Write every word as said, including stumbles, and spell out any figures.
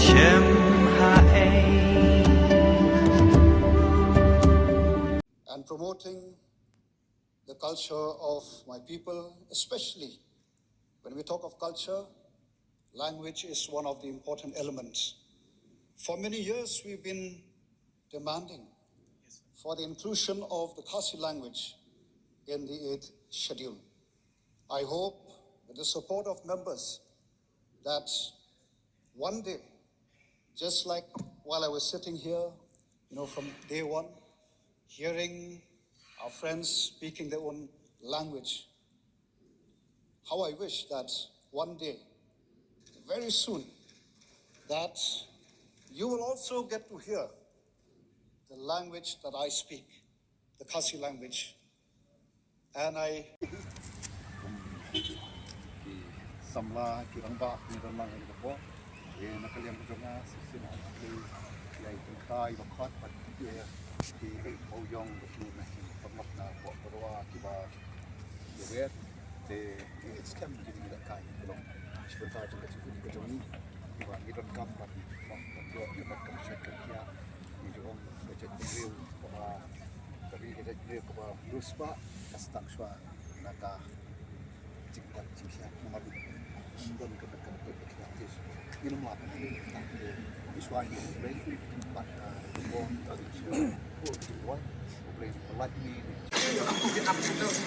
Shem ha ei. And promoting the culture of my people, especially when we talk of culture, language is one of the important elements. For many years, we've been demanding for the inclusion of the Khasi language in the eighth schedule. I hope, with the support of members, that one day, just like while I was sitting here, you know, from day one, hearing our friends speaking their own language, how I wish that one day, very soon, that you will also get to hear the language that I speak, the Khasi language. And I Ki samla, ki rangbah, ki rangbah, ki rangbah. Te na ka liang ka jong nga, shisien nga khublei ïa i tyngkhai ba khot bad ïa ki hei Mawïong ba ki na ki paralok na Pohbarwa kiba ïa wer. Te ngi skhem ki ngi da kai ki long shi bynta jong ka jingim ka jong ngi. Kiba ngi donkam ban ban ïoh ka ban kam shet kam ïa ngi jong ka jaitbynriew kaba ka ri ka jaitbynriew kaba riewspah ka sdang shuwa na ka jingdap jinghiar na Madu. Don ka bynta ka bynta ka jingdap jinghiar. Ngi nym lah ban ïa ka bynta ka jingdap jinghiar. Bad ka bynta ka jingdap jinghiar. Ko jingdap jinghiar. Ko jingdap jinghiar.